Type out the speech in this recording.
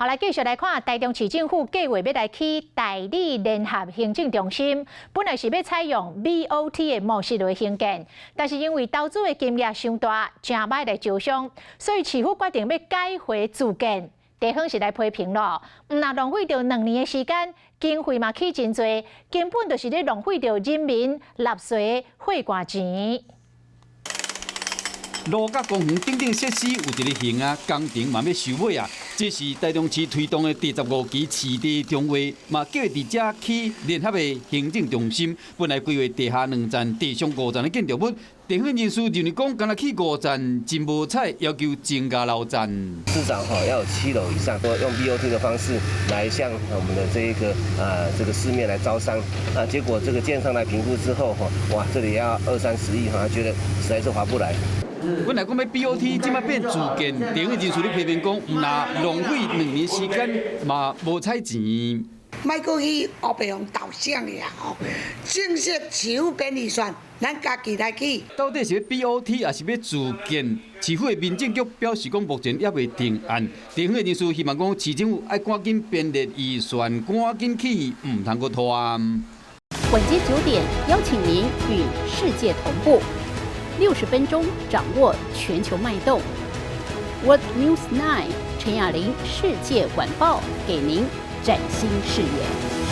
好，來繼續來看，台中市政府計劃欲來起大里聯合行政中心，本來是欲採用 BOT 的模式來興建，但是因為投資的金額傷大，誠歹來招商，所以市府決定欲改回自建。地方是來批評囉，毋但浪費著2年的時間，經費嘛去真濟，根本就是咧浪費著人民納稅血汗錢。蘆甲公園等等設施有一个行啊，工程嘛欲收尾啊。這是台中市推動的第15期市地重劃，嘛計劃佇遮起聯合的行政中心。本來規劃地下兩層、地上五層的建築物，地方人士認為講，干焦起五層真無彩，要求增加樓層。至少哈要有7樓以上，用 BOT 的方式來向我們的這一個啊這個市面來招商啊，結果這個建商來評估之後，哈哇，這裡要二三十億，哈，覺得實在是划不來。本來講欲 BOT，這擺變自建，地方人士咧批評講，毋但浪費2年時間，嘛無彩錢。莫閣去烏白予投啥爾吼，正式市府編預算，咱家己來起。到底是欲 BOT 抑是欲自建？市府的民政局表示講，目前猶未定案。地方的人士希望講，市政府愛趕緊編列預算，趕緊起，毋通閣拖。晚間9點，邀請您與世界同步。60分鐘掌握全球脈動。World News 9 陳雅玲世界晚報給您嶄新視野。